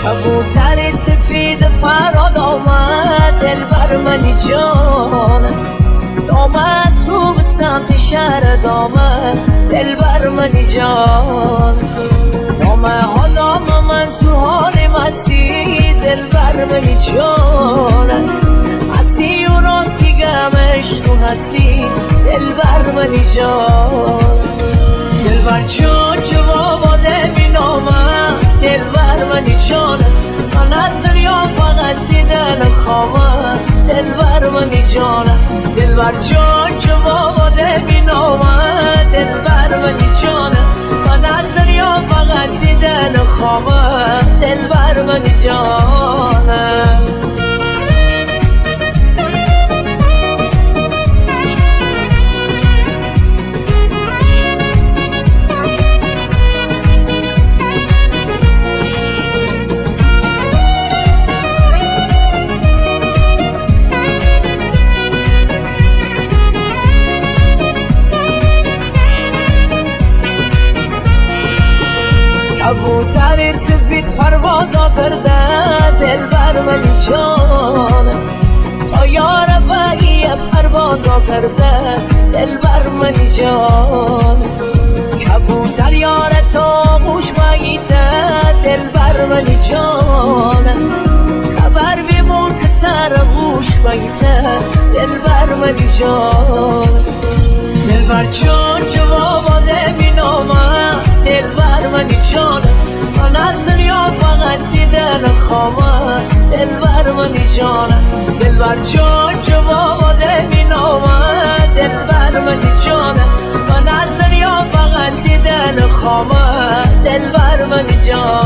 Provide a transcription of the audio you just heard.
کبوتر سفید فراد آمد دلبر منی جان، آمد رو به سمت شهر دامد دلبر منی جان. آمد حالا من تو حال مستی دلبر منی جان، هستی و راستی گمش تو هستی دلبر منی جان. دلبر جان جواب نمینامم دلبر منی جان، من از دنیا فقط دل خامم دلبر منی جان. دلبر جان جواب نمینامم دلبر منی جان، من از دنیا فقط دل خامم دلبر منی جان. کبوتر سفید پرواز آورده دلبر منی جان، تا یار بقیه پرواز آورده دلبر منی جان. کبوتر یار تا گوش میته دلبر منی جان، خبر بیمون که تر گوش میته دلبر منی جان. دلبر جان جواب نمینامم دلبر منی جان، من از دنیا فقط دل خامم دلبر منی جان. دلبر جان جواب نمینامم دلبر منی جان، من از دنیا فقط دل خامم دلبر منی جان.